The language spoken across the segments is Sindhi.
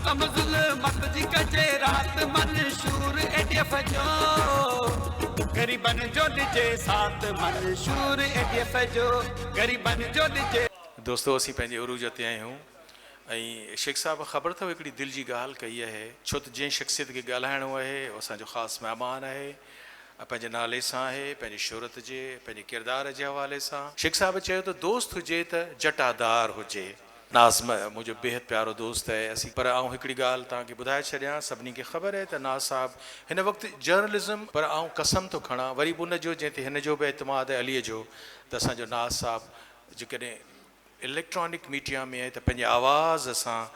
ستم ظلمت جي ڪجي رات منشور اي ڊي ايف جو غريبن جو ڏجي ساٿ منشور اي ڊي ايف جو غريبن جو ڏجي. دوستو اسين پنهنجي عروج تي آهيون ۽ شيخ صاحب خبر اٿو هڪڙي دل جي ڳالهه ڪئي آهي ڇو ته جنهن شخصيت کي ڳالهائڻو آهي اهو اسان جو خاص مهمان آهي ۽ پنهنجي نالي سان آهي پنهنجي شهرت جي پنهنجي ڪردار جي حوالي سان شيخ صاحب چيو ته دوست هجي ته جٽادار هجي. ناز منهنجو بيحد پيارو دوست آهي اسين پر آئون هڪڙي ڳالهه توهان کي ٻڌائي ڇڏيان سڀني کي خبر آهي ته ناز صاحب هن وقت جرنلزم پر آئون قسم ٿو کڻان وري به ان جو جنهن تي هن جو به اعتماد آهي علي جو ته اسان جو ناز صاحب جيڪڏهن اليڪٽرانڪ ميڊيا ۾ آهي ته پنهنجي آواز سان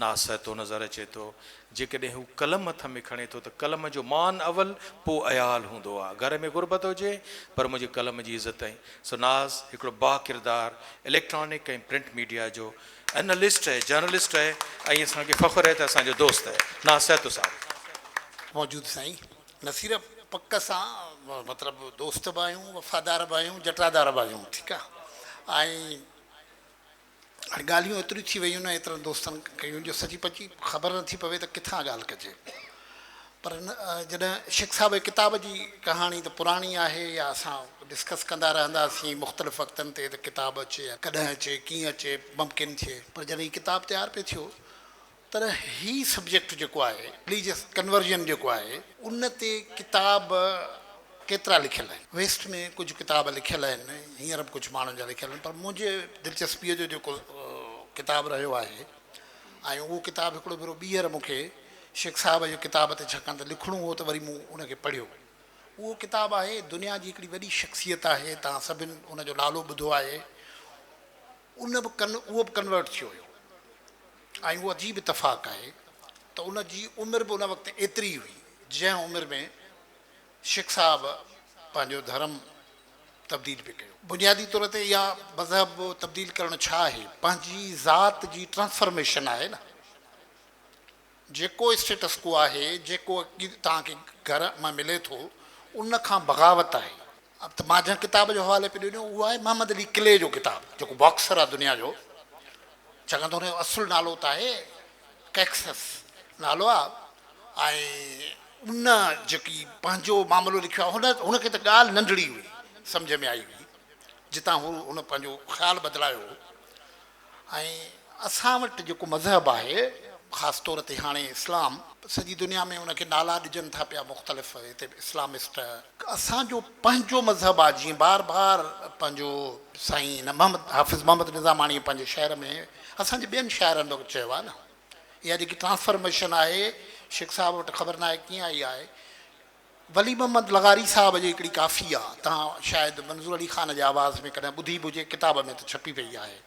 ناز سهتو نظر اچي ٿو جيڪڏهن هو قلم هٿ ۾ کڻي ٿو ته قلم جو مان اول پوء عيال هوندو آهي گهر ۾ غربت هجي پر منهنجي قلم جي عزت ۽ سو ناز هڪڙو با ڪردار اليڪٽرانڪ ۽ پرنٽ ميڊيا جو انالسٽ آهي، جرنلسٽ آهي ۽ اسان کي فخر آهي ته اسان جو دوست آهي ناز سهتو صاحب. موجود سائين نصير پڪ سان مطلب دوست به آهيون وفادار به آهيون جٽادار به آهيون ٺيڪ آ ۽ هاڻي ڳالهيون ايتريون ٿي ويون نه ايترن دوستن ڪيون جو سچي پچي خبر نٿي پوي ته ڪٿان ڳالهه ڪجي پر جڏهن شيخ صاحب جي ڪتاب جي ڪهاڻي ته پراڻي آهي يا اسان ڊسڪس ڪندا رهنداسين مختلف وقتن تي ته ڪتاب اچي ڪڏهن اچي ڪيئن اچي ممڪن ٿئي پر جڏهن هي ڪتاب تيار پئي ٿيو تڏهن هي سبجيڪٽ جيڪو آهي رليجس ڪنورجن جيڪو آهي ان تي ڪتاب ڪيترا لکيل آهن. ويسٽ ۾ ڪجهه ڪتاب لکيل آهن هينئر به ڪجهه ماڻهن جا لکيل آهن پر منهنجي دلچسپيء جو جيڪو ڪتاب رهيو آهي ۽ اهو ڪتاب هڪڙو ڀيرو ٻيهر مون کي شيخ صاحب جي ڪتاب تي ڇاڪاڻ ته لکڻو هو ته وري مون ان کي پڙهيو اهو ڪتاب آهي دنيا جي هڪڙي وڏي شخصيت آهي توهان سڀن ان جو نالو ٻڌو آهي ان به ڪن اهو به ڪنورٽ ٿيو هيو ۽ اهو عجيب اتفاق آهي ته ان جي عمر به ان وقت ايتري هئي جنهن عمر ۾ شيخ صاحب پنهنجو ڌرم تبديل پئي ڪيو. بنيادي طور تي اها مذهب تبديل ڪرڻ ڇا آهي؟ پنهنجي ذات جي ٽرانسفرميشن آهي نه. جيڪو اسٽيٽس ڪو آهي، جيڪو توهان کي گهر مان ملي ٿو، ان کان بغاوت آهي. ته مان جنهن ڪتاب جو حوالي پئي ڏنو اهو آهي محمد علي ڪلي جو ڪتاب جيڪو باڪسر آهي دنيا جو ڇاڪاڻ ته هن جو اصل نالو ته آهي ڪيڪسس نالو آهي ۽ ان جيڪي پنهنجو معاملو لکيو آهي هن هن کي ته ڳالهه ننڍڙي هئي سمجهه ۾ آئي هئي جتان هو هن پنهنجو خيال بدلايو هو ۽ اسان وٽ جيڪو مذهب آهي خاص طور تي هاڻي اسلام سڄي دنيا ۾ ان کي نالا ڏجن ٿا پيا مختلف هتي اسلامسٽ اسان جو پنهنجو مذهب آهي جيئن بار بار پنهنجو سائين هن محمد حافظ محمد نظاماڻي پنهنجي شعر ۾ اسان جي ٻين شاعرن به چيو آهي نه اها جيڪي ٽرانسفرميشن آهي شيخ صاحب وٽ خبر ناهي ڪيئن آئي آهي ولي محمد لغاري صاحب جي هڪڙي ڪافي آ، توهان شايد منظور علي خان جي آواز ۾ ڪڏهن ٻڌي به هجي، ڪتاب ۾ ته ڇپي پئي آهي،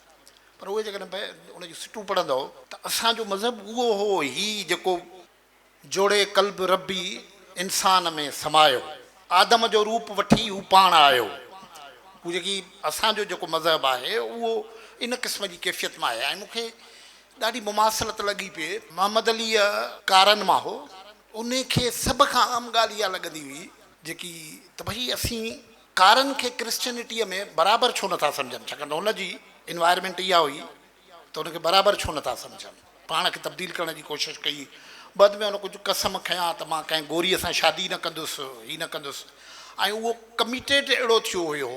پر اهي جيڪڏهن ان جون سٽون پڙهندؤ ته اسان جو مذهب اهو هو هي جيڪو جوڙي قلب ربي انسان ۾ سمايو، آدم جو روپ وٺي هو پاڻ آيو. هو جيڪي اسان جو جيڪو مذهب آهي اهو ان قسم جي ڪيفيت مان آهي ۽ مون کي ڏاڍي مماثلت لڳي پئي. محمد عليء ڪارن مان هو. انهي کي سڀ کان اهم ڳالهه اها لڳندي هئي جيڪي ته ڀئي اسين ڪارن کي ڪرسچينٽيء ۾ برابر ڇو نٿا سمجهن ڇاڪاڻ ته هن جي انوائرمينٽ اها هئي ته ان کي برابر ڇو نٿا سمجهن. پاڻ کي تبديل ڪرڻ جي ڪوشش ڪئي. بعد ۾ هن ڪجهه قسم کنيا ته مان ڪنهن گوريء سان شادي نه ڪندس، هي نه ڪندس ۽ اهو ڪميٽيڊ اهڙو ٿيو هيو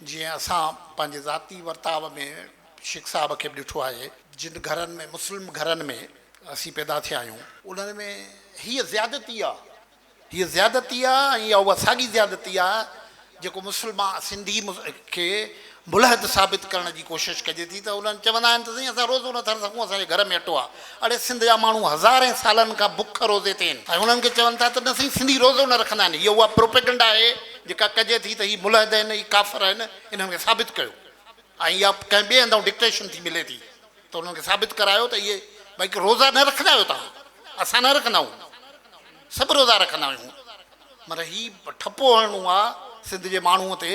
جيئن اسان پنهنجي ذاتي ورتاء ۾ شيخ صاحب کي به ڏٺو آهي. جن گهرن ۾ مسلم گهرن ۾ اسين پيدا ٿيا آهيون، انهن ۾ هيء زيادتي آ، هيء زيادتي آ ۽ اها اها ساڳي زيادتي آ جيڪو مسلمان سنڌي کي ملحد ثابت ڪرڻ جي ڪوشش ڪجي ٿي ته انهن چوندا آهن ته سائين اسان روزو نٿا رکون اسان جي گهر ۾ اٽو آ. اڙي سنڌ جا ماڻهو هزارين سالن کان بک روزي تي آهن ۽ انهن کي چون ٿا ته نه سائين سنڌي روزو نه رکندا آهن. هيء اها پروپيگنڊا آهي جيڪا ڪجي ٿي ته هي ملحد آهن، هي ڪافر آهن، انهن کي ثابت ڪيو ۽ اها ڪنهن ٻئي هنڌئون ڊڪٽيشن ٿي ملي ٿي. ته انهن کي ثابت ڪرايو ته اهي ڀائي روزا نه رکندا آهيو توهان اسان نه رکندا آهيون سڀ روزا رکندا آهيون مطلب هي ٺپو هڻڻو آ سنڌ جي ماڻهو تي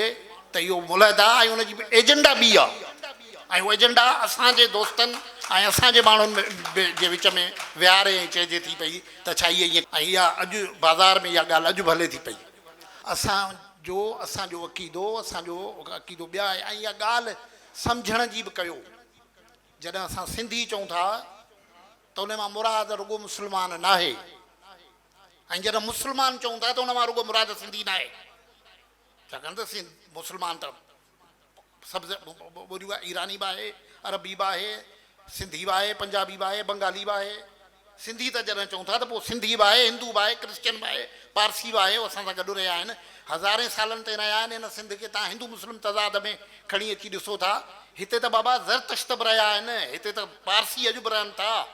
ته اهو ملحد آ ۽ ان جي ايجنڊا ٻي آ ۽ اهو ايجنڊا اسان جي دوستن ۽ اسان جي ماڻهن جي وچ ۾ ويهاري ۽ چئجي ٿي پئي ته ڇا هي ائين ۽ اها اڄ بازار ۾ اها ڳالهه اڄ به هلي ٿي پئي اسان جو اسان جو عقيدو اسان جو عقيدو ٻيا آهي ۽ اها ڳالهه سمجهڻ جي به ڪيو. جڏهن اسان سنڌي چئون ٿا ته ان مان مراد رڳو مسلمان ناهي ۽ جڏهن مسلمان چئون ٿا ته ان مان رڳو مراد سنڌي ناهي، ڇاڪاڻ ته مسلمان ته سڀ ٻوليون ايراني به آهي، عربي به آهي، سنڌي به آهي، پنجابي به آهي، بنگالي به آهي. سنڌي ته جڏهن چئون ٿا ته پوء سنڌي به آهي، هندو به آهي، ڪرسچن به آهي، پارسي به آهي، اسان سان گڏ رهيا آهن، هزارين سالن تائين رهيا آهن، هن سنڌ کي توهان هندو مسلم تضاد ۾ کڻي اچي ڏسو ٿا، هتي ته بابا زرتشت به رهيا آهن، هتي ته پارسي اڄ به رهن ٿا،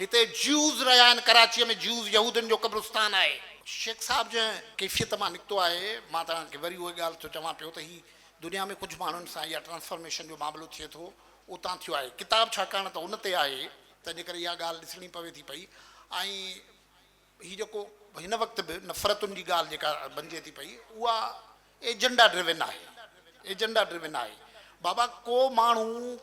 هتي جيوز رهيا آهن، ڪراچيء ۾ جيوز يهودين جو قبرستان آهي. شيخ صاحب جنهن ڪيفيت مان نڪتو آهي، مان توهان کي وري اها ڳالهه ٿو چوان پيو ته هي دنيا ۾ ڪجهه ماڻهن سان اها ٽرانسفارميشن جو معاملو ٿئي ٿو، اتان ٿيو آهي. ڪتاب ڇاڪاڻ ته ان تي آهي، تنهنجي ڪري اها ڳالهه ڏسڻي پوي ٿي پئي ۽ هي جيڪو هن وقت به نفرتن جي ڳالهه جيڪا بنجي ٿي پئي اها ايجنڊا ڊريون آهي، ايجنڊا ڊريون آهي. بابا ڪو ماڻهو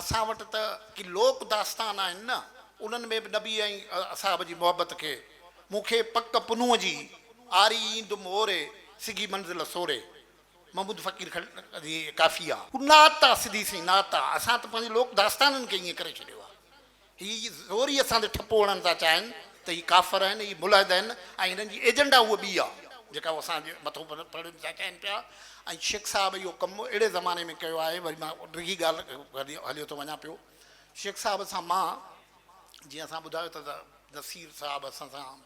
اسان وٽ ته ڪي لوڪ داستان آهن نه، انهن ۾ به نبي ۽ اصحاب جي محبت کي مون کي پڪ پنهونء جي آري ايندم اوري سگهي منزل سوري محمود فقير جي ڪافي آ. هو نعت آ سڌي سئين نعت آ. اسان ته پنهنجي لوڪ داستانن کي ائين ڪري ڇڏيو آ. هي زوري اسان تي ٺپو هڻڻ ٿا چاهين ته هي ڪافر آهن، هي ملحد آهن ۽ هنن جي ايجنڊا هوء ٻي آ جيڪا هو اسان جي مٿو پڙهڻ ٿا چاهين پيا ۽ شيخ صاحب اهو ڪم اهڙي زماني ۾ ڪيو آهي وري مان ڊگهي ڳالهه هليو ٿو وڃان پيو. شيخ صاحب سان مان جيئن اسان ٻڌايو ته نصير صاحب اسان سان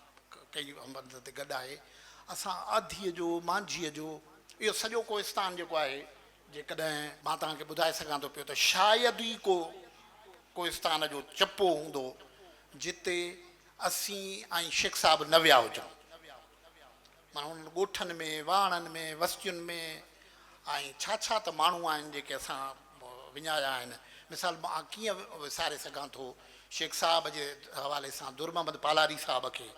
ڪئي هنڌ تي گڏ آهي. اسان آڌيء جو، مانجهيء جو اهو سڄو ڪوهستان جيڪو آهي، جيڪڏهن مان توهان کي ٻڌائي سگهان ٿو پيو ته شايد ئي ڪو ڪوهستان جو چپو هوندو جتي اسين ۽ شيخ صاحب نه ويا هجون. معنيٰ انهن ڳوٺن ۾، واهڻن ۾، وستين ۾ ۽ ڇا ڇا ته ماڻهو آهن جيڪي اسان وڃايا آهن. مثال مان ڪيئن وساري سگهان ٿو شيخ صاحب جي حوالي سان در محمد پالاري صاحب کي،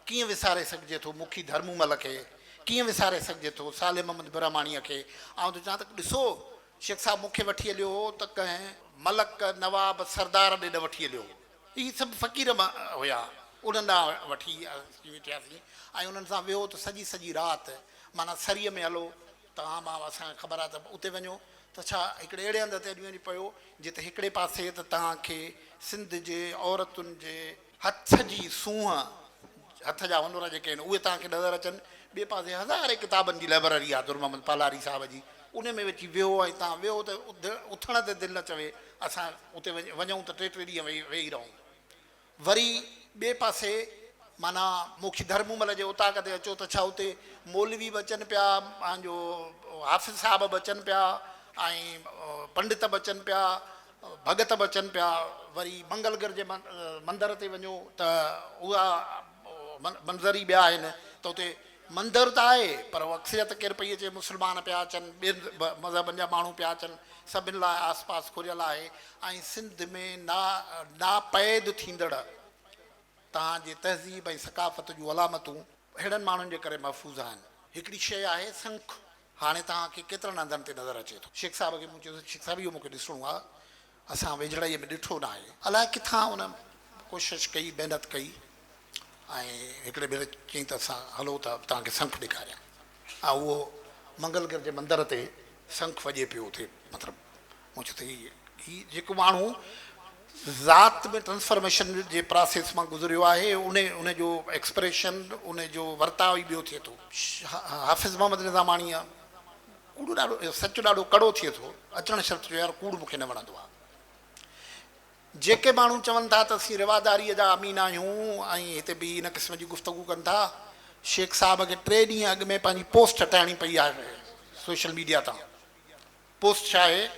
ڪيئن وساري سگهجي ٿو مکي ڌرمو مل کي، ڪيئن وساري سگهجي ٿو صالح محمد برهماڻيء کي. آئون ٿو چوان ته ڏسو شيخ صاحب مون کي وٺي هليو هو ته ڪنهن ملڪ، نواب، سردار ڏي نه وٺي هليو هو. هي سڀ فقير هيا، انهن ڏانهن وٺي اچي ويٺياسين ۽ انهن سان ويهو ته سڄي سڄي رات معنيٰ سريء ۾ هلو توهان مان اسان کي خبر آهي ته اتي وڃو ته ڇا هڪڙي اهڙي هنڌ تي اڄ وڃي پيو جتي هڪڙي پاسي ته توهان کي سنڌ جي عورتن جي هٿ جي سونهن، هٿ جا هنر جيڪي آهن اهي توهان کي نظر اچن، ٻئي پاسي هزارين ڪتابن جي لئبرري آهي در محمد پالاري صاحب جي، ان ۾ وچي ويهو ۽ توهان ويهو ته اٿڻ تي دل نه چوي، اسان اتي وڃون ته ٽي ٽي ڏينهن ويهي رهون. وري ٻئي پاسي معنيٰ موکي ڌرمومل جي اوطاق تي اچو ته ڇا اتي مولوي به اچن پيا، پنهنجو حافظ صاحب به اچن پيا ۽ پنڊت به اچن پيا، ڀڳت به اچن پيا. وري منگلگر جي مندر تي وڃو ته اها منظر ئي ٻيا آهن ته اتي مندر ته آهي پر اڪثريت ڪير پئي اچي، مسلمان پيا اچن، ٻين مذهبن جا ماڻهو پيا اچن، سڀن لاء آس پاس کليل آهي ۽ سنڌ ۾ ناپيد ٿيندڙ توهان جي تهذيب ۽ ثقافت جون علامتون اهڙن ماڻهن جي ڪري محفوظ آهن. هڪڙي شيء آهي سنک، هاڻي توهان کي ڪيترن هنڌن تي نظر اچي ٿو. شيخ صاحب کي مون چيو شيخ صاحب اهو مون کي ڏسڻو آهي، اسان ويجهڙائيء ۾ ڏٺو ناهي. الائي ڪٿان ان ڪوشش ڪئي، محنت ڪئي ۽ هڪڙي ڀيري چيائين ته اسان هلو ته توهان کي سنک ڏيکاريان ۽ اهو منگلگر جي مندر تي سنک وڄي پيو اتي مطلب مون چيو ته هي هي جيڪو ماڻهو ذات ۾ ٽرانسفارميشن جي پراسيس مان گذريو آهي ان ان جو ايڪسپريشن ان جو ورتاء ئي ٻيو ٿئي ٿو. حافظ محمد نظاماڻيء ڪوڙ ڏاڍو سچ ڏاڍو ڪڙو ٿئي ٿو اچڻ شرط چيو يار ڪوڙ مون کي نه وڻندو آهي. جيڪي ماڻهو چون ٿا ته اسين رواداريء جا امين آهيون ۽ هتي بيهي ان قسم جي گفتگو ڪن ٿا، شيخ صاحب کي ٽي ڏينهن اڳ ۾ پنهنجي پوسٽ هٽائڻي پئي آهي سوشل ميڊيا تان. پوسٽ ڇا آهي؟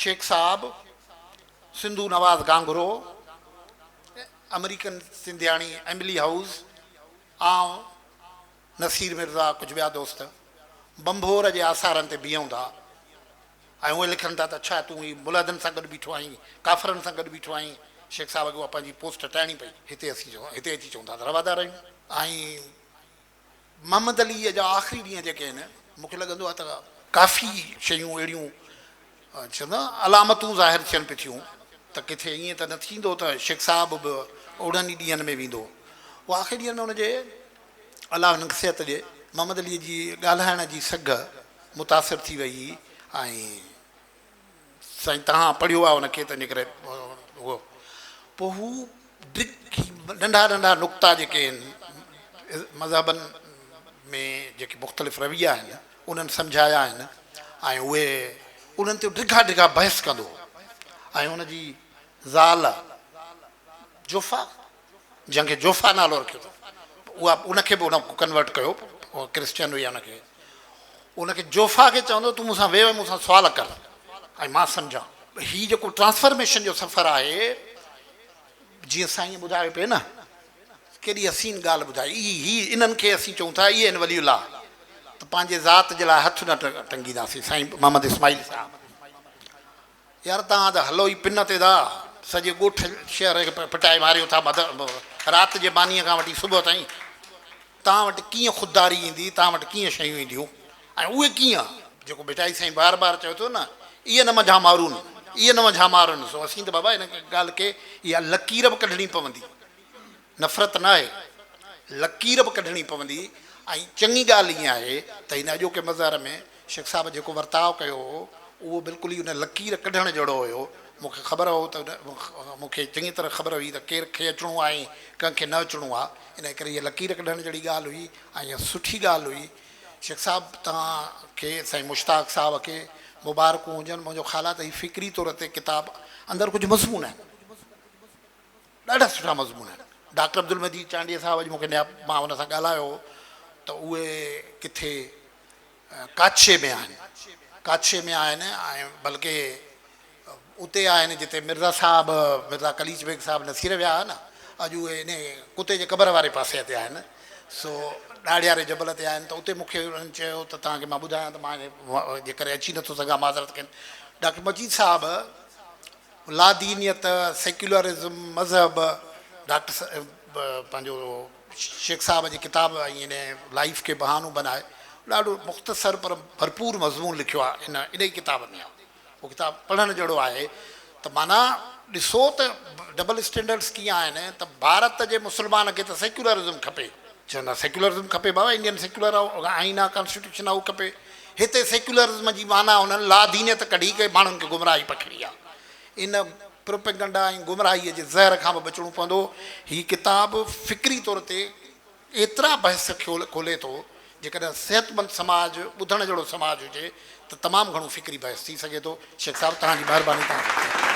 شيخ صاحب، سنڌو نواز گانگهرو، آمريڪن سنڌياڻي ايملي هائوز، آئون، نصير مرزا، ڪجهه ٻيا دوست ڀنڀور جي آثارن تي بيهون ٿا ۽ اهي لکن ٿا ته ڇا تون هي ملحدن سان گڏ بيٺو آهين، ڪافرن سان گڏ بيٺو آهين. شيخ صاحب کي اها پنهنجي پوسٽ هٽائڻي پئي. هتي اسين هتي اچي چئون ٿا ته روادار آهيون ۽ محمد عليء جا آخري ڏينهن جيڪي آهن، مون کي لڳندو آهي ته ڪافي شيون اهڙيون چوندا علامتون ظاهر ٿين پئي ٿيون ته ڪٿي ائين ته نه ٿيندو ته شيخ صاحب به اهڙن ئي ڏينهن ۾ ويندو. اهو آخري ڏينهن ۾ هن جي الله هن کي صحت ڏي محمد عليء جي ڳالهائڻ جي سگهه متاثر ٿي وئي ۽ سائين توهان پڙهيو آهي ان کي تنهنجي ڪري اهو پوء هو ڊگهي ننڍا ننڍا نقطا جيڪي آهن مذهبن ۾ جيڪي مختلف رويا آهن انهن سمجهايا آهن ۽ اهي انهن تي ڊگها ڊگها بحث ڪندو هو ۽ ان جي زال جوفا جنهن کي جوفا نالو رکيو اٿس اها ان کي به ان ڪنورٽ ڪيو ڪرسچن هئي ان کي ان کي جوفا کي چوندو تون مون سان ويهه ۽ مون سان سوال ڪر ۽ مان سمجهان. هي جيڪو ٽرانسفرميشن جو سفر آهي جيئن سائينء ٻڌايو پئي نه ڪيڏي حسين ڳالهه ٻڌائي اي هي انهن کي اسين چئون ٿا اي آهن ولي الله ته پنهنجي ذات جي لاء هٿ نه ٽنگينداسين سائين محمد اسماعيل صاحب يار توهان ته هلو ئي پن تي ٿا سڄي ڳوٺ شهر کي پٽائي ماريو ٿا رات جي مانيء کان وٺي صبح تائين توهان وٽ ڪيئن خودداري ايندي، توهان وٽ ڪيئن شيون اينديون ۽ اهي ڪيئن؟ جيڪو ڀٽائي سائين بار بار چوي ٿو نه، ايء نه منجهان مارون، ايء نه منجهان مارون، سو اسين ته بابا ان ڳالهه کي اها لڪير به ڪڍڻي پوندي، نفرت نه آهي، لڪير به ڪڍڻي پوندي ۽ چڱي ڳالهه ائين آهي ته هن اڄوڪي مظهر ۾ شيخ صاحب جيڪو ورتاء ڪيو هو، اهو بلڪل ئي ان لڪير ڪڍڻ جهڙو هيو. مون کي خبر هو ته مون کي چڱي طرح خبر هئي ته ڪير کي اچڻو آهي ۽ ڪنهن کي نه اچڻو آهي. انهيء ڪري هيء لڪير ڪڍڻ جهڙي ڳالهه هئي ۽ اها سٺي ڳالهه هئي. شيخ صاحب توهان کي سائين مشتاق صاحب کي مبارڪون هجن. منهنجو خيال آهي ته هي فڪري طور تي ڪتاب اندر ڪجهه مضمون آهن. ڏاڍا سٺا مضمون آهن. ڊاڪٽر عبدالمجيد چانڊيي صاحب اڄ مون کي نياپ مان ان سان ڳالهايو هو ته اهي ڪٿي ڪاڇي ۾ آهن ڪاڇي ۾ آهن ۽ بلڪه اتي آهن جتي مرزا صاحب مرزا قليچ بيگ صاحب نصير ويا هئا نه اڄ اهي انهي ڪتي جي قبر واري پاسي تي آهن سو ڏاڙهياري جبل تي آهن ته اتي مون کي انهن چيو ته توهان کي مان ٻڌايان ته مان جي ڪري اچي نٿو سگهان معذرت ڪين ڊاڪٽر مجيد صاحب لادينيت، سيڪيولرزم، مذهب، ڊاڪٽر پنهنجو شيخ صاحب جي ڪتاب ۽ ان لائيف کي بهانو بنائي ڏاڍو مختصر پر ڀرپور مضمون لکيو آهي ان انهي ڪتاب ۾ آهي اهو ڪتاب پڙهڻ جهڙو آهي ته معنيٰ ڏسو ته ڊبل اسٽينڊرڊس ڪيئن آهن ته ڀارت جي مسلمان کي ته سيڪيولرزم کپي چوندا سيڪيولرزم کپي بابا انڊين سيڪيولر آئين آهي ڪانسٽيٽيوشن آهي اهو کپي هتي سيڪيولرزم جي معنيٰ انهن لادينيت ڪڍي ڪري ماڻهن کي گمراهي پکيڙي آهي. ان پروپيگنڊا ۽ گمراهيء جي زهر کان به بچڻو پوندو. هي ڪتاب فڪري طور تي ايترا بحث کولي ٿو، جيڪڏهن صحتمند سماج، ٻڌڻ جهڙو سماج هجي ته تمام گهڻو فڪري بحث ٿي سگهي ٿو. شيخ صاحب توهان جي مهرباني توهان.